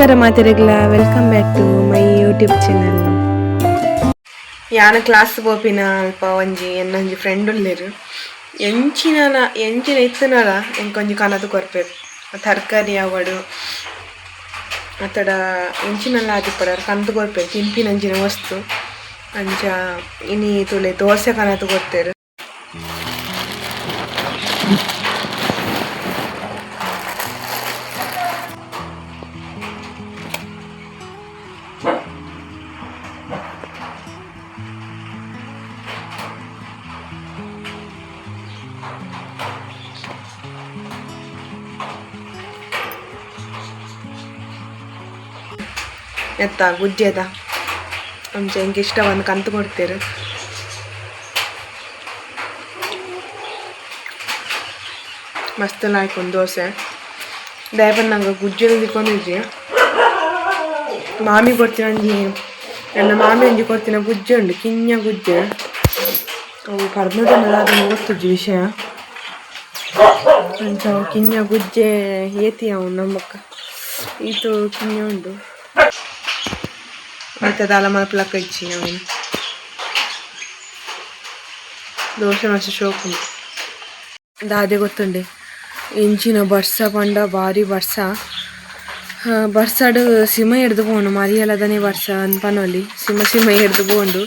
ನಮಸ್ಕಾರ ಮಾತೆರೆಗ್ಲ, welcome back to my YouTube channel. ಯಾನ class ಪೋಪಿನ ಅಲ್ಪ ಒಂಜಿ ಎನ್ನೊಂಜಿ ಫ್ರೆಂಡ್ ಉಲ್ಲೆರ್. ಎಂಚಿನಲ ಎಂಚಿನ ಇತ್ತುನಲ ಎಂಕೊಂಜಿ ಕನತ್ ಕೊರ್ಪೆರ್. ತರಕಾರಿ ಆವಡ್ ಅತ್ತಡ ಎಂಚಿನಲ ಆದಿಪ್ಪಡ್ ಕನತ್ ಕೊರ್ಪೆರ್, ತಿನ್ಪಿನಂಚಿನ ವಸ್ತು. ಅಂಚ ಇನಿ ತೂಲೆ ದೋಸೆ ಕನತ್ ಕೊರ್ತೆರ್. ಎತ್ತ ಗುಜ್ಜೆದ ಅಂಚ ಎಂಕ್ ಇಷ್ಟವನ್ನು ಕಂತು ಕೊಡ್ತೇರು. ಮಸ್ತ್ ಲಾಯ್ಕೊಂದು ದೋಸೆ. ದಾಯೆ ನಂಗೆ ಗುಜ್ಜೆನ ತಿಕ್ಕೊಂಡಿದ್ದಿ. ಮಾಮಿ ಕೊಡ್ತಿನ ಒಂಜಿ, ನನ್ನ ಮಾಮಿ ಒಂಜಿ ಕೊಡ್ತಿನ ಗುಜ್ಜೆ ಉಂಡು, ಕಿನ್ಯ ಗುಜ್ಜೆ. ಅವು ಪರ್ನದನ್ನ ಗೊತ್ತುಜ್ಜಿ ವಿಷಯ. ಅಂಚ ಅವು ಕಿನ್ಯ ಗುಜ್ಜೆ ಏತಿ ಅವು ನಮ್ಮಕ್ಕ ಈತು ಕಿನ್ಯ ಉಂಡು. ಮತ್ತೆ ದಾಲ ಮಲ್ಪಲಕ್ಕ ಇಜ್ಜಿ. ಅವನು ದೋಸೆ ಮಸ್ತ್ ಶೋಕು. ದಾದೆ ಗೊತ್ತುಂಡೆ, ಎಂಚಿನ ಬರ್ಸ ಪಂಡ ಬಾರಿ ಬರ್ಸ. ಬರ್ಸಡ್ ಸಿಮ ಹಿಡ್ದು ಪೋಂಡು. ಮರಿಯಲದನೆ ಬರ್ಸ ಅನ್ಪನೊಲಿ, ಸಿಮ ಸಿಮ ಹಿಡ್ದು ಪೋಂಡು.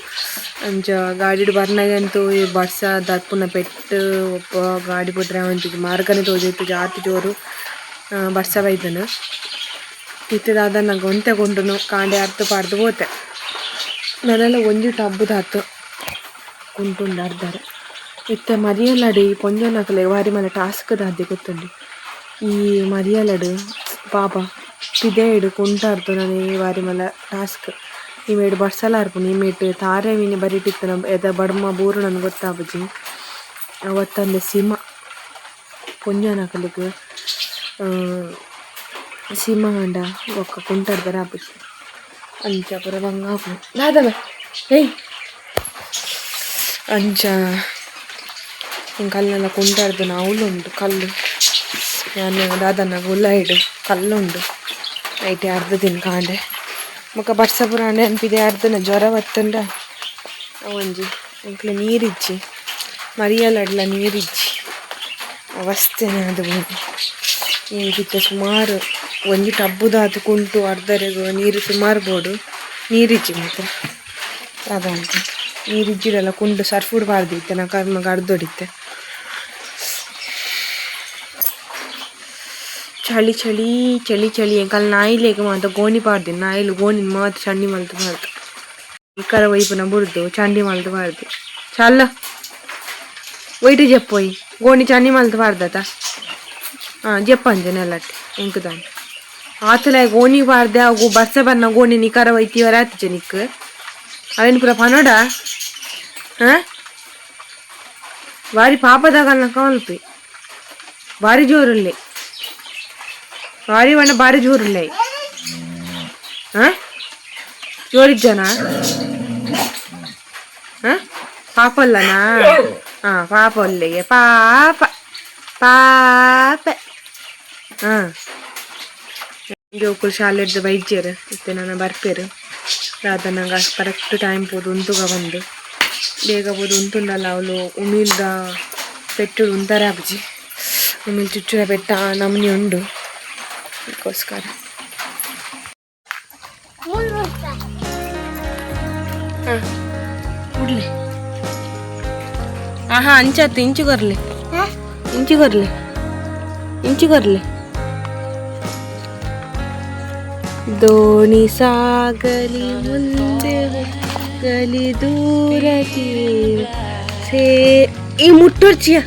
ಅಂಚ ಗಾಡಿಡ್ ಬರ್ನಾಗಂತೂ ಈ ಬರ್ಸ ದರ್ಪುನ ಪೆಟ್ಟು ಒಪ್ಪ ಗಾಡಿ ಪುಟ್ರೆ ಒಂಜಿ ಮಾರ್ಗನೆ ತೋಜಿತ್ತು. ಜಾತಿ ಜೋರು ಬರ್ಸ ಬೈದನು. ಇತ್ತದಾದ ನಂಗೆ ಒಂತೆ ಕೊಂಡುನು ಕಾಂಡೆ ಅರ್ಥ ಪಾಡ್ದು ಪೋತೆ. ನನ್ನೆಲ್ಲ ಒಂಜಿ ಟಬ್ಬುದಾತು ಕುಂಟುಂಡು ಅರ್ಧರೆ. ಇತ್ತೆ ಮರಿಯಲಡು ಈ ಪೊಂಜೋನಕಲೆ ಬಾರಿ ಮಲ್ಲ ಟಾಸ್ಕ್ ದಾದೆ ಗೊತ್ತುಂಡು. ಈ ಮರಿಯಲಡು ಪಾಪ ಪಿದಯಿಡ್ ಕುಂಟಾರ್ದು ನನೆ ಬಾರಿ ಮಲ್ಲ ಟಾಸ್ಕ್. ಈ ಮೇಡ್ ಬರ್ಸಲ ಇರ್ಪುಂಡು, ಈ ಮೇಟ್ ತಾರೆ ಮೀನು ಬರಿಟಿತ್ತನ ಎದ ಬಡ್ಮ ಬೂರು ನನ್ಗೆ ಗೊತ್ತಾಪುಜಿ. ಅವತ್ತಂದೆ ಸಿಮ ಪೊಂಜೋನಕಲೆಗ್ ಸಿಮ ಆಂಡ ಬೊಕ್ಕ ಕುಂಟಾರ್ದರ ಆಪುಜಿ. ಅಂಚ ಪೂರ ಬಂಗ ಆಪುಂಡು ದಾದನ ಏಯ್. ಅಂಚ ಕಲ್ಲೆಲ್ಲ ಕುಂಟಾರ್ದು ಉಂಟು ಕಲ್ಲು. ಯಾನ್ ದಾದನ ಉಲಯಿಡ್ ಕಲ್ಲುಂಡು, ಐಟೆ ಅರ್ಧ ದಿನ ಕಾಂಡೆ ಬೊಕ ಬರ್ಸ ಪೂರ ಆಂಡ ಅನ್ಪಿದೆ ಅರ್ಧನ ಜ್ವರ ಬತ್ತುಂಡ ಒಂಜಿ. ಎಂಕ್ಲೆ ನೀರಿಜ್ಜಿ, ಮರಿಯಲಡ್ಲ ನೀರಿಜ್ಜಿ, ಅವಸ್ಥೆನೆ ಅದು. ಎಂಕಿತ್ತೆ ಸುಮಾರು ಒಂಜಿ ಟಬ್ಬುದಾತ್ ಕುಂಟು ಅರ್ಧರೆಗ್ ನೀರು ಸುಮಾರು ಬೋಡು. ನೀರಿಜ್ಜಿ ಮಾತ್ರ ದಾದ ನೀರಿಜ್ಜಿಡಲ್ಲ ಕುಂಟು ಸರ್ಫುಡ್ ಪಾಡ್ದಿತ್ತೆ ನಾ ಕರ್ಮಗ್ ಅರ್ಧೊಡಿತ್ತೆ. ಚಳಿ ಚಳಿ ಚಳಿ ಚಳಿ. ಎಂಕಲ್ ನಾಯಿಲೆಗ್ ಮಾತ ಗೋಣಿ ಪಾಡ್ದಿನಿ. ನಾಯಿಲು ಗೋಣಿನ್ ಮಾತ ಚಂಡಿ ಮಲ್ತ್ ಪಾಡ್ದು, ಇಕ್ಕರ ಒಯ್ಪುನ ಬುಡ್ದು ಚಂಡಿ ಮಲ್ತ್ ಪಾಡ್ದು. ಚಲ್ಲ ಒಯ್ಟ್ ಜೆಪ್ಪೊಯ್ ಗೋಣಿ ಚಂಡಿ ಮಲ್ತ್ ಪಾಡ್ದತ. ಹಾಂ, ಜೆಪ್ಪಂಜೆ ನೆಲಟ್ ಎಂಕ್ ದಾನೆ ಆತಲ ಗೋಣಿ ಪಾಡ್ದೆ. ಅವು ಬರ್ಸ ಬನ್ನ ಗೋಣಿ ನಿಕರ ಒಯ್ತೀವರ ಆತಿಜೆ ನಿಕ್ ಅವೇನು ಪೂರ ಪನೋಡ. ಹಾಂ, ಬಾರಿ ಪಾಪದಾಗಲ್ನ ಮಲ್ಪಿ. ಬಾರಿ ಜೋರುಲ್ಲೆ, ಬಾರಿ ಪಂಡ ಬಾರಿ ಜೋರುಲ್ಲೆ. ಹಾಂ, ಜೋರಿಜ್ಜನಾ? ಹಾಂ, ಪಾಪ ಅಲ್ಲನಾ? ಹಾಂ, ಪಾಪ ಒಲ್ಲೆಗೆ ಪಾಪ ಪಾಪ. ಹಾಂ, ಜೋಕುಲು ಶಾಲೆಡ್ದು ಬೈಜೆರ್. ಇತ್ತೆ ನನ ಬರ್ಪೆರ್. ದಾದ ನಂಗೆ ಕರೆಕ್ಟ್ ಟೈಮ್ ಪೋದು ಉಂತುಗ ಬಂದು ಬೇಗ ಪೋದು ಉಂತುಂಡಲ್ಲ ಅವಳು ಉಮಿಲ್ದ ಪೆಟ್ಟುಡು ಉಂತಾರೆ ಆಪುಜಿ. ಉಮಿಲ್ ಚುಚ್ಚುನ ಪೆಟ್ಟ ನಮೂನಿ ಉಂಡು, ಅದಕ್ಕೋಸ್ಕರ. ಹಾಂ, ಉಡ್ಲೆ. ಆಹಾ, ಅಂಚಾತು. ಇಂಚು ಕೊರ್ಲೆ, ಇಂಚು ಕೊರ್ಲೆ, ಇಂಚು ಕೊರ್ಲೆ. ದೋಣಿ ಸಾಗಲಿ ಮುಂದೆ ಹೋಗಲಿ ದೂರ ತೀರ ಸೇ. ಈ ಮುಟ್ಟೊರ್ಚಿಯ.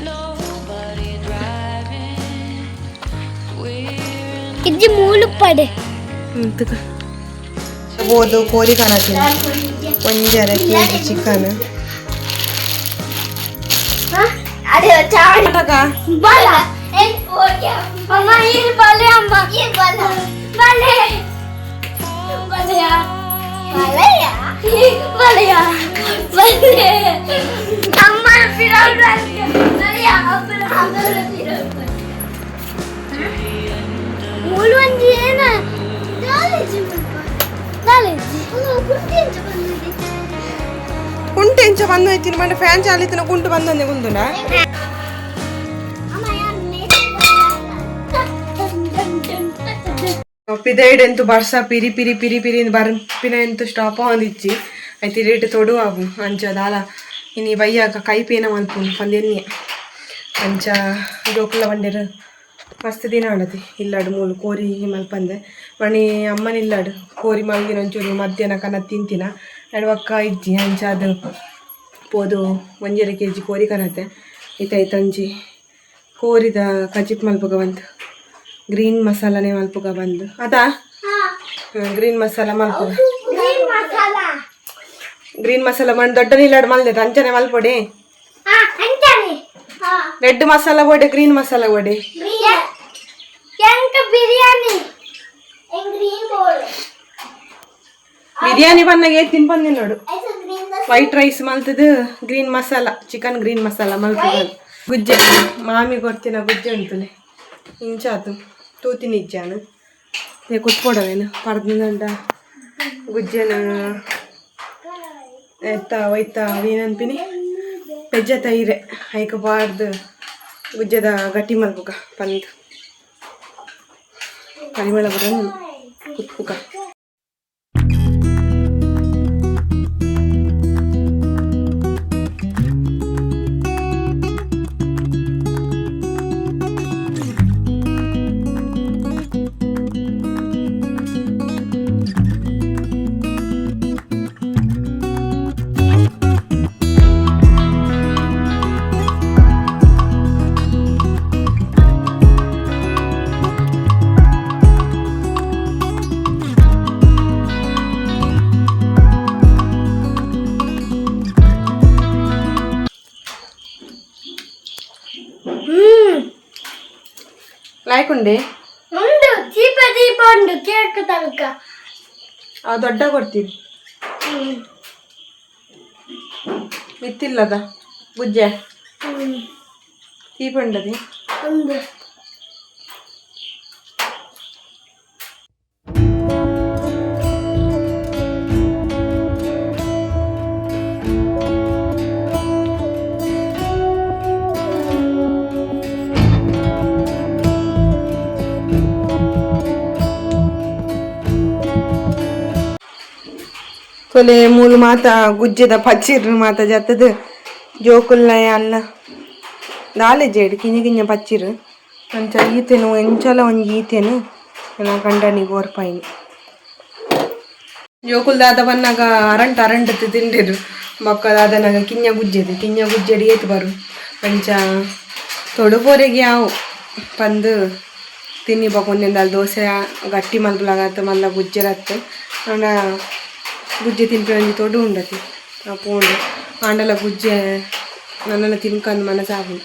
ಇಜ್ಜಿ ಮೂಲು ಪಡೆ. ಬೋದು ಕೋರಿ ಕಾಣತೀನಿ, ಒಂಜರ ಕೆಜಿ ಚಿಕನ್. ಅದೇ ಬಲ ಅಮ್ಮ, ಈ ಬಲೆ ಅಮ್ಮ, ಈ ಬಲ ಬಲೆ ಬಲೆಯ ಬಲೆಯ ಬಲೆಯ ಬಲೆ ಅಮ್ಮ ಬಲೆಯ ಮೂಲು ಒಂಜಿ ಏನ. ಕುಂಟೆ ಎಂಚ ಬಂದು ಐತಿನ ಮಂಡ ಫ್ಯಾನ್ ಚಾಲಿತಿನ ಕುಂಟು ಬಂದೊಂದೆ ಕುಂದುನ. ಪಿದೈಡ್ ಎಂತು ಬರ್ಸ ಪಿರಿ ಪಿರಿ ಪಿರಿ ಪಿರಿ ಬರ್ಪಿನ ಎಂತು ಸ್ಟಾಪ್ ಆವೊಂದಿಜ್ಜಿ. ಐತಿ ರೇಟ್ ತೊಡು ಆವು ಅಂಚ ದಾಲ ಇನಿ ಬಯ್ಯಾಗ ಕೈಪೇನ ಮಲ್ಪುನು ಪಂದೆನ್ನಿ ಅಂಚ ಜೋಕುಲ ಬಂಡೇರು ಮಸ್ತ್ ದಿನ ಆಂಡತಿ ಇಲ್ಲಾಡು ಮೂಲು ಕೋರಿ ಮಲ್ಪಂದೆ ಮಣಿ ಅಮ್ಮನ ಇಲ್ಲಾಡು ಕೋರಿ ಮಲ್ದಿನ ಒಂಚೂರು ಮಧ್ಯಾಹ್ನ ಕನ ತಿಂತಿನ ನಡುವಕ್ಕ ಇಜ್ಜಿ ಅಂಚ ಅದು ಪೋದು ಒಂಜರೆ ಕೆಜಿ ಕೋರಿ ಕನತೆ ಇತ್ತೈತಂಜಿ ಕೋರಿದ ಕಜಿಪ್ ಮಲ್ಪುಗ ಬಂತು ಗ್ರೀನ್ ಮಸಾಲನೇ ಮಲ್ಪುಗ ಬಂದು ಅದಾ ಗ್ರೀನ್ ಮಸಾಲ ಮಲ್ಪುಗ ಗ್ರೀನ್ ಮಸಾಲ ಮಣ್ಣು ದೊಡ್ಡ ನೀಲಾಡು ಮಲ್ದೆ ಅಂಚನೆ ಮಲ್ಪೊಡಿ ರೆಡ್ ಮಸಾಲ ಬೋಡೆ ಗ್ರೀನ್ ಮಸಾಲ ಬೋಡೆ ಬಿರಿಯಾನಿ ಬಂದಾಗ ತಿನ್ಪಂದಿ ನೋಡು. ವೈಟ್ ರೈಸ್ ಮಲ್ತದು green masala chicken green masala ಮಲ್ಪುಗ. ಗುಜ್ಜೆ ಮಾಮಿ ಕೊಡ್ತಿನ ಗುಜ್ಜೆ ಉಂಟುಲೆ ಇಂಚಾತು ತೂತಿನ ಇಜ್ಜಾನು ಕುತ್ಕೊಡವೇನು ಪರ್ದಂಡ ಗುಜ್ಜೆನ ಎತ್ತ ಒಯ್ತ ಅವೇನನ್ಪಿನಿ ಪೆಜ್ಜ ತೈರೆ ಐಕ ಬಾರ್ದು ಗುಜ್ಜೆದ ಗಟ್ಟಿ ಮಲ್ಪುಗ ಪಂದ್ ಪರಿಮಳ ಬರನ್ ಕುತ್ಪುಗ. ಲಾಯ್ಕ್ ಉಂಡೆ ಉಂಡು ದೀಪ ದೀಪ ಉಂಡು ಕೇಕ್ ತನಕ. ಆ ದೊಡ್ಡ ಕೊಡ್ತೀನಿ ಮಿತ್ತಿಲ್ಲದ ಗುಜ್ಜೆ ದೀಪ ಉಂಡದಿ ಉಂಡು. ತೊಲೆ ಮೂಲು ಮಾತ ಗುಜ್ಜೆದ ಪಚ್ಚಿರ್ ಮಾತ ಜತ್ತದ ಜೋಕುಲ್ನ ಅಲ್ಲ ದಾಲೆ ಜೇಡ್ ಕಿಂಜ ಕಿಂಜ ಪಚ್ಚಿರ್ ಅಂಚ ಈತೆನು ಎಂಚಲ ಒಂಜಿ ಈತೆನು ನನ್ನ ಕಂಡನಿ ಗೋರ್ಪಾಯಿನಿ ಜೋಕುಲ್ ದಾದ ಬನ್ನಾಗ ಅರಂಟ್ ಅರಂಟ್ ತಿಂಡಿರು ಬೊಕ್ಕ ದಾದನಾಗ ಕಿಂಜ ಗುಜ್ಜೆದು ಕಿಂಜ ಗುಜ್ಜೆಡ್ ಏತ್ ಬರು ಅಂಚ ತೊಡುಪೊರೆಗೆ ಯಾವು ಪಂದು ತಿನ್ನಿ ಬೊಕ ಒಂದೊಂದು ದೋಸೆ ಗಟ್ಟಿ ಮಲ್ಪುಲಾಗತ್ತ ಮಲ್ಲ ಗುಜ್ಜೆಲತ್ತು ಅಂಡ ಗುಜ್ಜೆ ತಿನ್ಪೆ ಒಂಜಿ ತೊಡು ಉಂಡತಿ ಆ ಪೋಂಡು ಆಂಡಲ ಗುಜ್ಜೆ ನನ್ನನ್ನು ತಿನ್ಕಂದು ಮನಸ್ಸಾಪುಂಡು.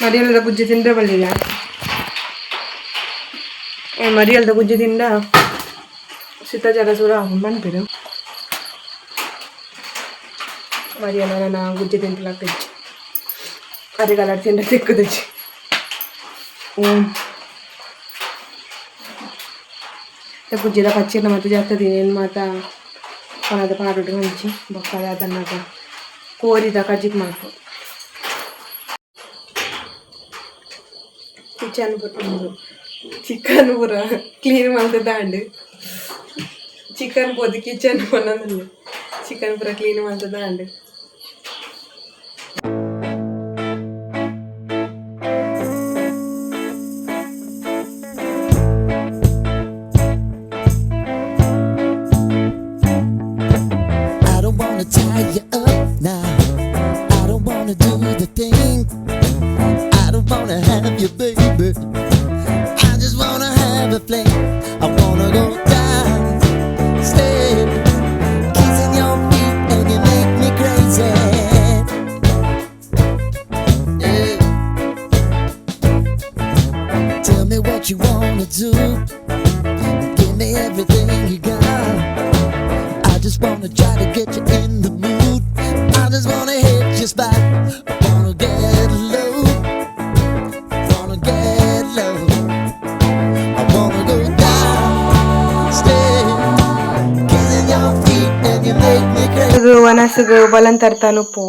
ಮರಿಯಲ್ದ ಗುಜ್ಜೆ ತಿಂದ್ರೆ ಬಳ್ಳಿಲ್ಲ ಮರಿಯಲ್ದ ಗುಜ್ಜೆ ತಿಂದ ಶೀತ ಜ್ವರ ಸುರ ಆಪುಂಡು ಪನ್ಪೆರ್. ಮರಿಯಲ ನನ್ನ ಗುಜ್ಜೆ ತಿನ್ಪುಲಕ್ಕ ಇಜ್ಜಿ ಅರಿಗಲ ತಿಂಡ ತಿಕ್ಕುದಿಜ್ಜಿ. ಗುಜ್ಜೆದ ಪಚ್ಚಿರ್ನ ಮಾತ ಜತ್ತದೀನಿ ಏನು ಮಾತ ಕೊನದ ಪಾಡುಡು ಒಂಜಿ ಬೊಕ್ಕ ಅದನ್ನಾಗ ಕೋರಿದ ಕಜಿಕ್ ಮಲ್ಪು ಕಿಚನ್ ಪೂರ ಚಿಕನ್ ಪೂರ ಕ್ಲೀನ್ ಮಲ್ತದಾಂಡ್ ಚಿಕನ್ ಪೋದು ಕಿಚನ್ ಪೊನ್ನಂದುಲ್ಲೆ ಚಿಕನ್ ಪೂರ clean ಮಲ್ತದಾಂಡ್. I don't wanna tie you up now. I don't wanna do the thing. I don't wanna have you, baby. I just wanna have a fling. I wanna go down, stay, kissing your feet, and you make me crazy. Yeah. Tell me what you wanna do. Give me everything you got. I just wanna try to get you in the mood. I just wanna hit your spot. I wanna get low. Wanna get ವನಸುಗು ಬಲಂತರ್ತಾನು ಪೋ.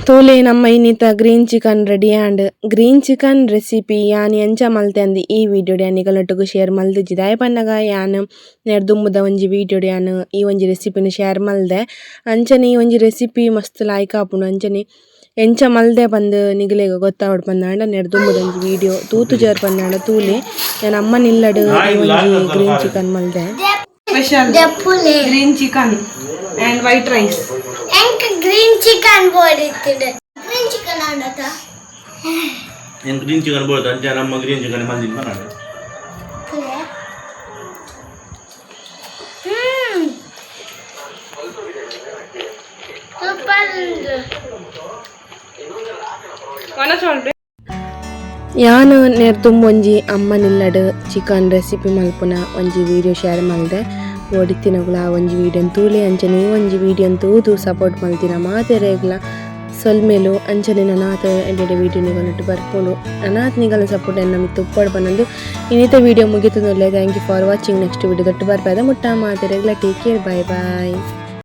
ತೂಲೆ ನಮ್ಮ ಇನ್ನಿತ green chicken ready and green chicken recipe ಯಾನ್ ಎಂಚ ಮಲ್ತೆ ಅಂದ್ ಈ ವಿಡಿಯೋಡ್ ಯಾನ್ ನಿಗಲ್ನೊಟ್ಟುಗು share ಮಲ್ದಿಜ್ಜಿ. ದಾಯೆ ಪನ್ನಗ ಯಾನ್ ನೆಡ್ ದುಂಬುದ ಒಂಜಿ ವಿಡಿಯೋಡ್ ಯಾನ್ ಈ ಒಂಜಿ ರೆಸಿಪಿನ್ ಶೇರ್ ಮಲ್ದೆ. ಅಂಚನೆ ಈ ಒಂಜಿ ರೆಸಿಪಿ ಮಸ್ತ್ ಲಾಯ್ಕ್ ಆಪುಂಡು. ಅಂಚನೆ ಎಂಚ ಮಲ್ದೆ ಪಂದ್ ನಿಗಲೆಗ್ ಗೊತ್ತಾವೊಡು ಪಂದಾಂಡ ನೆಡ್ ದುಂಬುದ ಒಂಜಿ ವಿಡಿಯೋ ತೂತುಜರ್ ಪಂದಾಂಡ ತೂಲೆ. ಯಾನ್ ಅಮ್ಮನ ಇಲ್ಲಡ್ ಈ ಒಂಜಿ ಗ್ರೀನ್ ಚಿಕನ್ ಮಲ್ದೆ. ಸ್ಪೆಷಲ್ ದೆಪ್ಪುಲೆ. Green chicken and white rice. ಎಂಕ್ ಗ್ರೀನ್ ಚಿಕನ್ ಬೋಡಿತ್ತಿಡು. ಗ್ರೀನ್ ಚಿಕನ್ ಆಂಡತ? నేను గ్రీన్ చికెన్ పోతుంది అంటే అమ్మ గ్రీన్ చికెన్ మళ్ళీ తిన్నాడు. ಸೂಪರ್. ಯಾನ್ ನೆರ್ದುಂಬೊಂಜಿ ಅಮ್ಮನಿಲ್ಲಡ್ ಚಿಕನ್ ರೆಸಿಪಿ ಮಲ್ಪುನ ಒಂಜಿ ವಿಡಿಯೋ ಶೇರ್ ಮಲ್ದೆ. ಓಡಿತ್ತಿನಗುಲ ಆ ಒಂಜಿ ವಿಡಿಯೋನ್ ತೂಲೆ. ಅಂಚನೆ ಈ ಒಂಜಿ ವಿಡಿಯೋನ್ ತೂದು ಸಪೋರ್ಟ್ ಮಲ್ತಿನ ಮಾತೆರೆಗ್ಲ ಸೊಲ್ಮೆಲು. ಅಂಚನೆ ನನಾತ್ ಎಡ್ಡೆ ವಿಡಿಯೋ ನಿಗಲ್ನೊಟ್ಟು ಬರ್ಪುಂಡು. ನನಾತ್ ನಿಗಲ್ನ ಸಪೋರ್ಟ್ ಎನ್ನ ಮಿತ್ತ್ ಉಪ್ಪಡ್ ಪನೊಂದು ಇನ್ನಿತ ವಿಡಿಯೋ ಮುಗಿತೊಂದುಲ್ಲೆ. Thank you for watching. Next video ದೊಟ್ಟು ಬರ್ಪದ ಮುಟ್ಟ ಮಾತೆರೆಗ್ಲ ಟೇಕ್ ಕೇರ್, ಬಾಯ್ ಬಾಯ್.